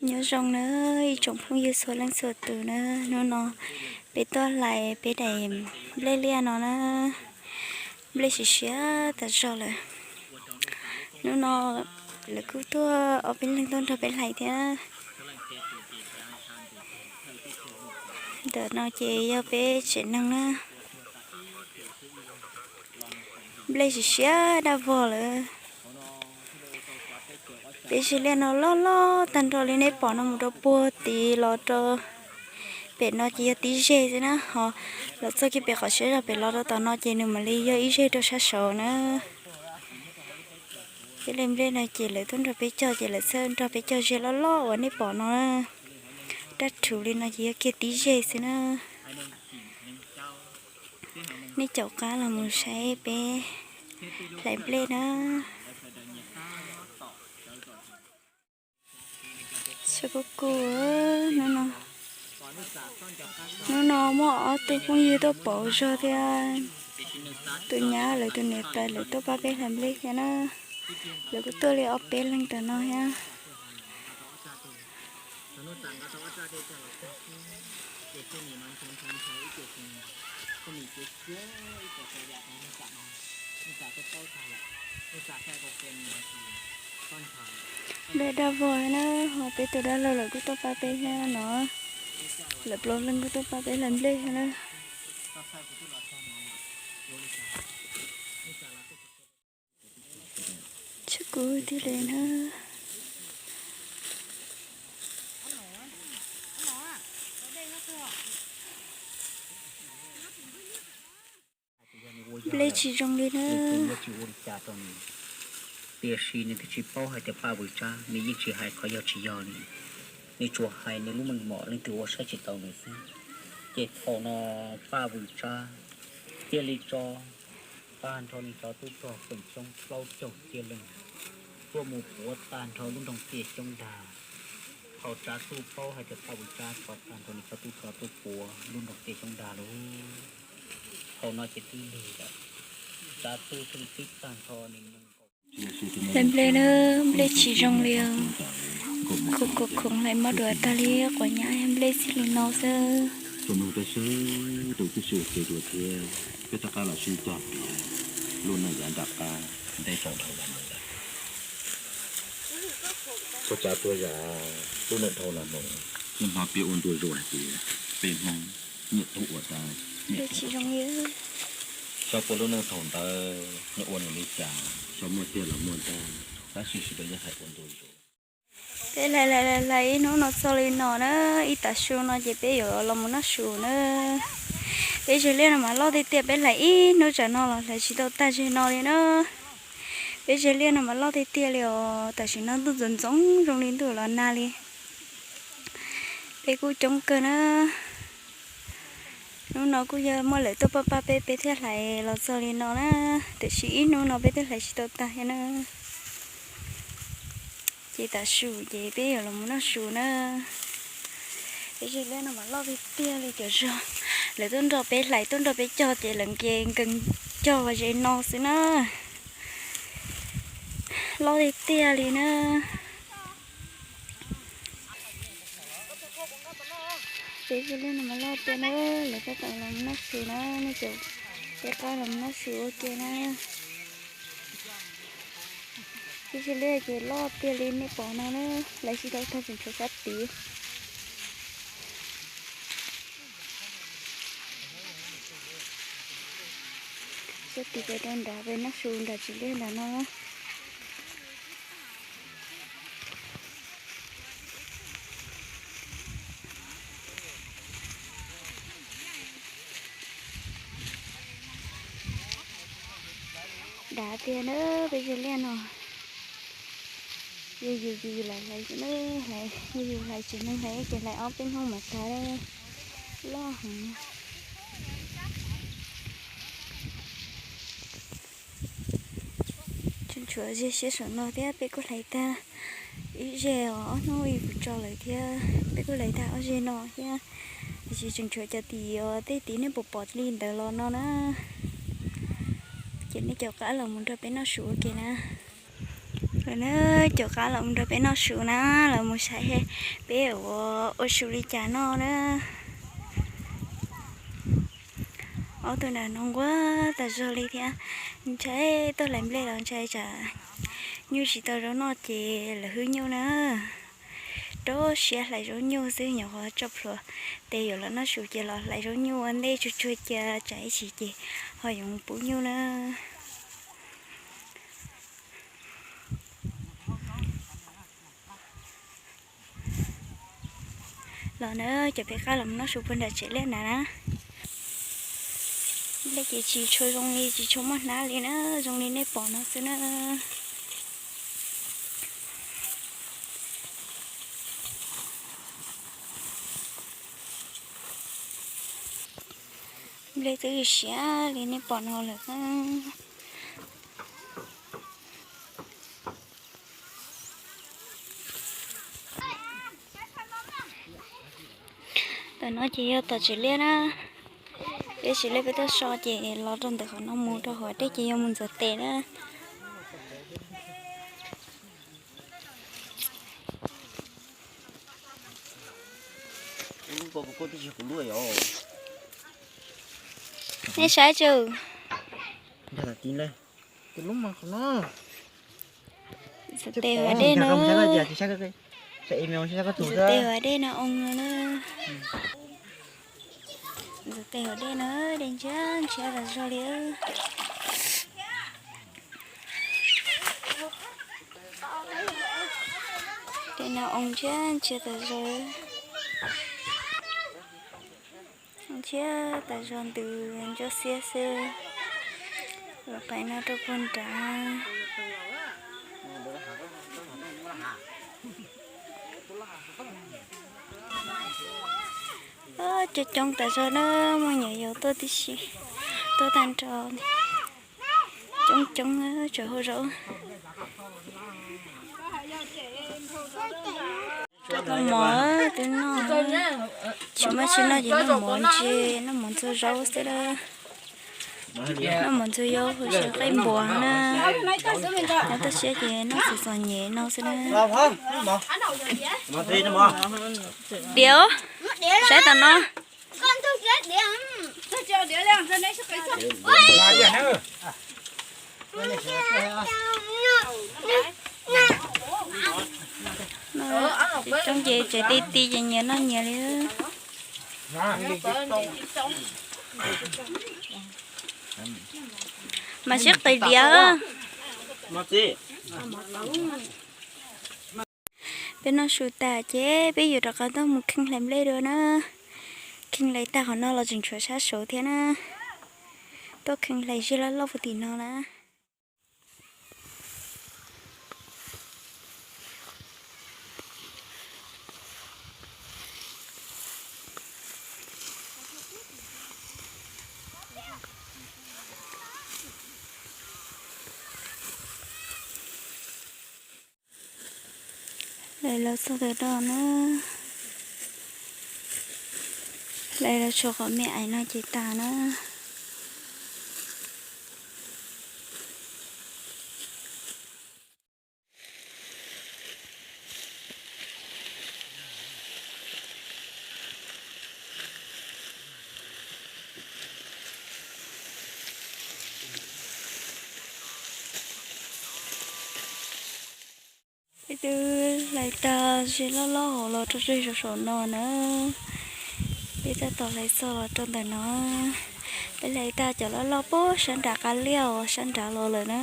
Nyob zoo na ib tsoom phooj ywg txhua leej txhua tus na, hnub no peb tuaj hlais peb daim nplej liaj no na, nplej siav siav tas zog lawm. Hnub no lawv kuj tuaj ob peb leeg tuaj nrog peb hlais thiab. Ntawm no ces yog peb tsev neeg na. Nplej siav siav daj vog lawm. Peb zej liaj no loj loj tag nrho li nej pom no mus rau puag tid los rau pem no ces yog tib zeg xwb na, ho los txog kiag pem qhov siab zog pem los rau tom no ces nws mam li yog ib zeg rau sab saud na. Peb li nplej no ces lawv tuaj nrog peb cog ces lawv txhawj nrog peb cog zeg loj loj uas nej pom no. Daj rhuv li no ces yog kiag tib zeg xwb na. Nej caum qab los mus saib peb hlais nplej na. Txhua kuj kuj, hnub no, hnub no muaj ob tug phooj ywg tuaj pauv zog thiab. Tus nyab lawv tus niam tais lawv tuaj pab peb hlais nplej thiab na. Lawv kuj tuaj li ob peb leeg tam no thiab. Nplej daj vog na, ho peb tus dab laug lawv kuj tuaj pab peb thiab no. Lawv plaub leeg kuj tuaj pab peb hlais nplej thiab na. Tsis kuv tiag li na. Nplej tsis zoo li na. Tiam sis nws twb tsis paub hais tias Paj Vwm Tsab, nws yeej tsis hais qhov yog tsis yog li. Nws tsuas hais nws lub meej mom leej twg ua saib tsis taus nws xwb. Ces thaum no Paj Vwm Tsab thiaj li tso tag nrho nws cov tub rog feem xyoob plaub caug txhiab leej tuaj mus puav tag nrho lub nroog Tiaj Xyoob Dag. Thaum Tsav Txuj paub hais tias Paj Vwm Tsab tso tag nrho nws cov tub rog tuaj puav lub nroog Tiaj Xyoob Dag lauj, thaum no ces twb lig lawm. Tsav Txuj thiaj li twb tag nrho nws nees nkaum. Hlais nplej na, nplej tsis zoo li os. Khoom khoom khoom hlais mab duav tag li quav nyab nplej txij li no xwb. Txhua tus peb sawv daws twb sib ua ke dua thiab, peb rov qab los sib cog piav lub neej yav nram qab ntev dhau los mus lawm. Txhua tsav txhua yam lub neej dhau los mus, nej hnov peb ua ntu zus hais tias peb Hmoob nyiam tub ua dab, nyiam tub ua tsov. Xyov puas lub neej thaum ntawd nws ua nws li cas, xyov muaj tiag los muaj ntag, tab sis sawv daws yeej hais ua ntu zus. Peb hlais hlais hlais hlais ib hnub no txog li no na, ib tav su no ces peb yuav los mus noj su na. Peb zej liaj no mas loj tiag tiag, peb hlais ib hnub tsam no los hlais tsis tau tag zeg no li na. Peb zej liaj no mas loj tiag tiag li os, tam sim no ntuj ntxoov ntxoov zoo li ntuj los nag li. Peb kuj coob kawg na. Hnub no kuj yog muaj lawv tuaj pab pab peb, peb thiaj hlais los txog li no na. Tiam sis ib hnub no peb twb hlais tsis tau tag thiab na. Ces tav su ces peb yuav los mus noj su na. Peb zej liaj no mas loj tiag tiag li cov zog. Lawv tuaj nrog peb hlais tuaj nrog peb cog ces lawv nkees nkees cog ua zes no xwb na. Loj tiag tiag li na. Peb zej liaj no mas loj tiag na, lawv tab tom los noj su na, nej caum peb qab los noj su ua ke na. Peb zej liaj ces loj tiag li nej pom no na, hlais tsis tau tag tseem tshuav sab tid. Sab tid pem rau nrad pem noj su nram tsis liaj nrad no. Dav tiag na, peb zej liaj no. Yus yus yus hlais hlais, yus yus hlais tsis neeg hlais ces hlais ob peb hnub mas tag, loj heev. Tseem tshuav zej siab saum no thiab, peb kuj hlais tag ib zej os, ob hnub ib puas tso lawm thiab, peb kuj hlais tag ob zej no thiab. Tiam sis tseem tshuav cov tim uas tej tid nej puas pom li ntawd los no na. Ces nej caum qab los mus nrog peb noj su ua ke na. Lawm na, caum qab los mus nrog peb noj su na, los mus saib peb ua, ua su li cas noj na. Ob tug nram no nquag tas zog li thiab, ntshai tuaj hlais nplej los ntshai tsam nyuj tsis tau zaub noj ces lawv hwb nyuj na. Rau siab hlais zaub nyuj xwb, nyuam qhuav tso plhuav tes yuav los noj su ces los hlais zaub nyuj ua ntej tsuag tsuag cia tsam ib chim ces ho yuav mus pub nyuj na. Los na, caum peb qab los noj su puag nram tsev liaj nrad na. Nplej ces tsis tshua zoo li, tsis tshua muaj hnab li na, zoo li nej pom no xwb na. Nplej twb siav li nej pom no lawm. Ntawm no ces yog tom tsev liaj na. Peb tsev liaj peb tuaj so ces los rau ntawm qhov no mus rau hauv dej ces yog mus ntxuav tes na. Nej saib tsuj. Ntxuav tes hauv dej no. Ntxuav tes hauv dej no oo no na. Ntxuav tes hauv dej no, dej ntshiab ntshiab tas zog li. Dej no oo ntshiab ntshiab tas zog. Ntshiab tas zog ntws ntsuab xiab xwb. Los pais no rau puag nrad. Coob coob tas zog na, muaj nyuam yaus tuaj tib si, tuaj tag nrho. Coob coob tseem hau zaub. Noj mov twb noj, tsis muaj tsi noj ces noj mov ntse, noj mov ntxuag zaub xwb lawm. Noj mov ntxuag zaub hu xyaw qaib npuas na. Nyob toj siab ces noj txom txom nyem no xwb na. Diav, saib tom no. Coob ces tsev ti ti ces nyias noj nyias li. Mas sib qis diav. Peb noj su tas ces peb yuav rov qab tuaj mus kheej hlais nplej dua na. Kheej hlais tag qhov no los tseem tshuav sab saud thiab na. Tuaj kheej hlais zig loj loj puag tim no na. Hlais los txog ntawm no na. Hlais los txog qhov me ais no ces tas na. Peb twb hlais tag zig loj loj hauv los rau zig saum saum no na. Peb tab tom hlais txog los rau ntawm no. Peb hlais tag cov loj loj puag sab nrad qab liaj uas sab nrad los lawm na.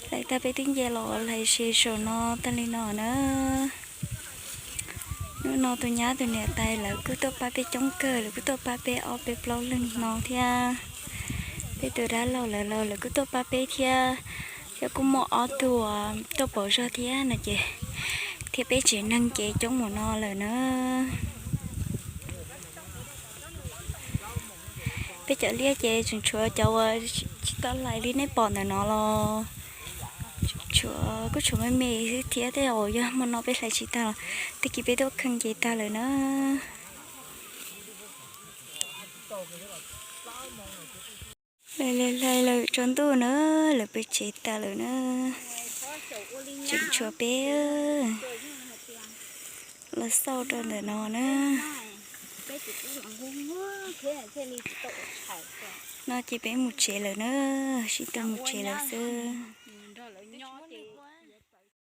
Hlais tag peb twb nce los hlais zig saum no tag li no na. Hnub no tus nyab tus niam tais lawv kuj tuaj pab peb coob kawg, lawv kuj tuaj pab peb ob peb plaub leeg no thiab. Peb tus dab laug lawv los lawv kuj tuaj pab peb thiab. Thiab kuj muaj ob tug tuaj pauv zog thiab no ces, thiab peb tsev neeg ces coob mus no lawm na. Peb cov liaj ces tseem tshuav cov uas tsis tau hlais li nej pom ntawm no los tshuav, kuj tshuav me me xwb thiab, tej zaum yog hmo no peb hlais tsis tag los tag kis peb tuaj kheej ces tag lawm na. Hlais hlais hlais lawm tsaus ntuj na, lawv pw tsev tas lawm na. Teem tshuav peb los xauj rau ntawm no na. No ces peb mus tsev lawm na, sib tw mus tsev lawm xwb.